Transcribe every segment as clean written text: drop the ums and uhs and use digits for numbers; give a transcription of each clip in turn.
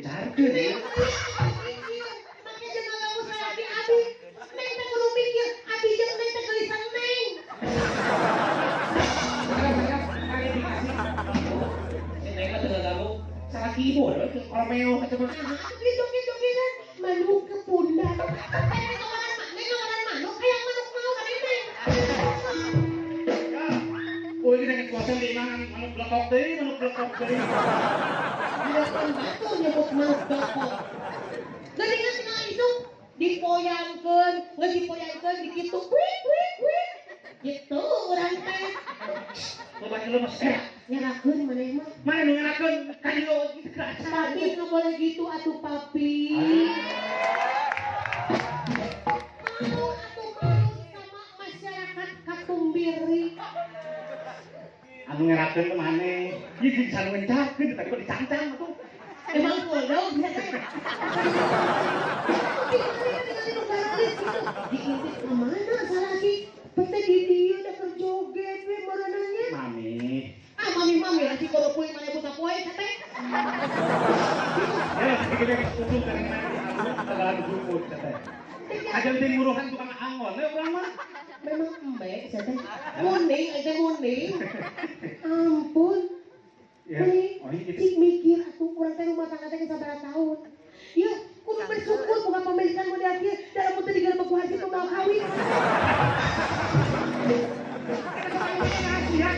Digencarkeun ya. Make jeung ngaganggu salaki abi. Neng teh kudu mikir, abi jeung neng teh geulisan neng. Sekarang klarifikasi. Si Neng mah teu ngaganggu. Salaki ibu ke Romeo kata mah. Ah, gitu gitu gitu. Manuk ke pundak. Neng ngawaran neng ngawaran manuk, hayang manuk mau ka neng. Ya. Uy, kita ngekuasan di imah manuk blekok deui, manuk blekok deui. Dilakukan batu nyebut manuk blekok. Geuningan tinggal isuk dipoyangkeun, geus dipoyangkeun dikitu wik wik wik. Gitu urang teh. Loba jelema mah Nyerakeun maneh mah. Mana nu ngerakeun ka dieu gitu ke acara. Papi nggak boleh gitu atuh papi. Malu atuh malu sama masyarakat Katumbiri. Anu ngerakeun teh maneh. Ieu bisa nu ngencarkeun tadi kok dicancang atuh. Emang bodoh bisa teh. Diintip ke mana salaki? Pete di dieu da keur joget we meureunanya. Mami. Ah mami mami lagi kodo poe mana buta poe teh. Ya, kita geus ujung ka mana segala dijuput teh. Aja teh nguruhan tukang angon we urang mah. Memang embe saya teh. Muning aja muning. Ampun. Ya. Meni, Oh, ini gitu. cik mikir atuh urang teh rumah tangga teh geus sabaraha tahun. Ya, kudu bersyukur bukan pemilikan model kieu dalam teu digerebek ku haji mau kawin. Rahasia.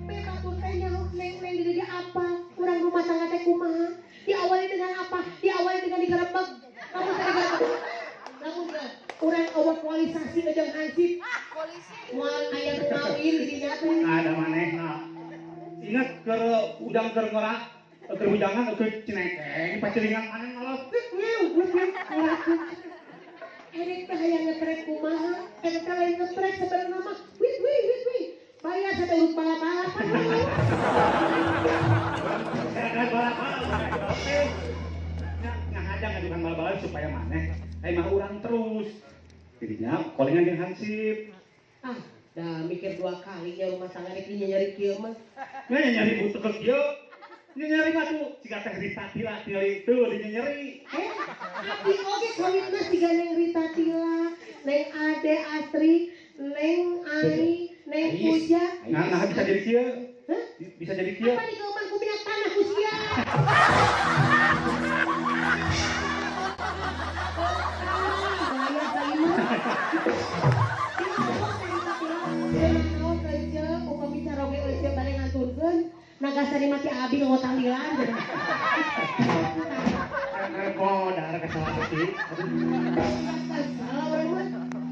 Batur teh nyaho neng neng di dieu apa? Urang rumah tangga teh kumaha? Diawali dengan apa? Diawali dengan digerebek. Kamu teh digerebek. Lamun teh urang eueuh koalisasi jeung hansip. Moal aya nu kawin di dinya teh. Ada manehna. Ingat keur udang keur ngora keur hujangan keur cinekeng paciringan maneh ngalos. Wiu wiu wiu. Erek teh hayang ngetrek kumaha? Erek teh lain ngetrek sebenarnya mah. Wih wih wih wih. Bayar sampai urut balap-balapan. Saya balap-balap. Ngahajang ngajukan balap-balap supaya maneh ai mah urang terus. Jadinya kolingan jeung hansip. Ah, dah mikir dua kali ya rumah tangga rek nyari kieu mah. Nya nyari butuh ke kieu. Nya nyari mah tuh siga teh Rita Tila tinggali tuh di nyeri. Eh, abi oge kawinna siga Neng Rita Tila, Neng Ade Astri, Neng Ai, Neng Puja. Nah, nah bisa jadi kieu. Hah? Bisa jadi kieu. Apa dikeuman ku minyak tanah ku sia? Bahaya saimah. Naon ece, upami caroge ece bade ngantunkeun, nagasari mati abi nganggo tahlilan. Repot, dar kesel sih. Kesel urang mah.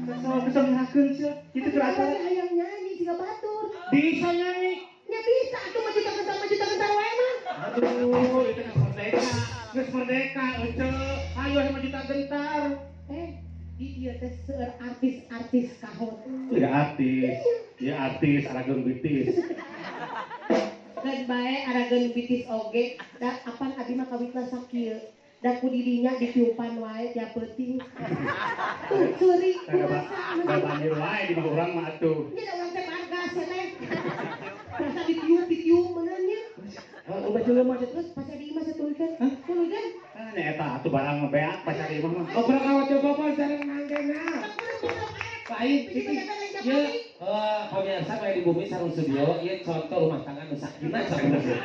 Kesel kesel ngerakeun sia. Kitu keur acara. Hayang nyanyi siga batur. Bisa nyanyi. Nya bisa atuh mah juta gentar wae mah. Aduh, itu geus merdeka. Geus merdeka ece. Ayo sama juta gentar. Eh, di ieu teh seueur artis-artis kahon. Ya artis. Ya artis arageun bitis. Geun bae arageun bitis oge, da apan abi mah kawitna sakieu. Da ku didinya ditiupan wae tiap peuting. Tuh seuri kuasa. Da banjir wae di mah urang mah atuh. Nya da urang teh margas ya teh. Rasa ditiup ditiup meureun nya. Oh, baca leumah Terus pas di imah satuluykeun. Tuluykeun. Ah, nya eta atuh barang mah beak pasar imah mah. Obrol kawat coba sareng mangkena. Pak iki ieu pemirsa bae di bumi sareng studio ieu contoh rumah tangga nu sakinah sabenerna.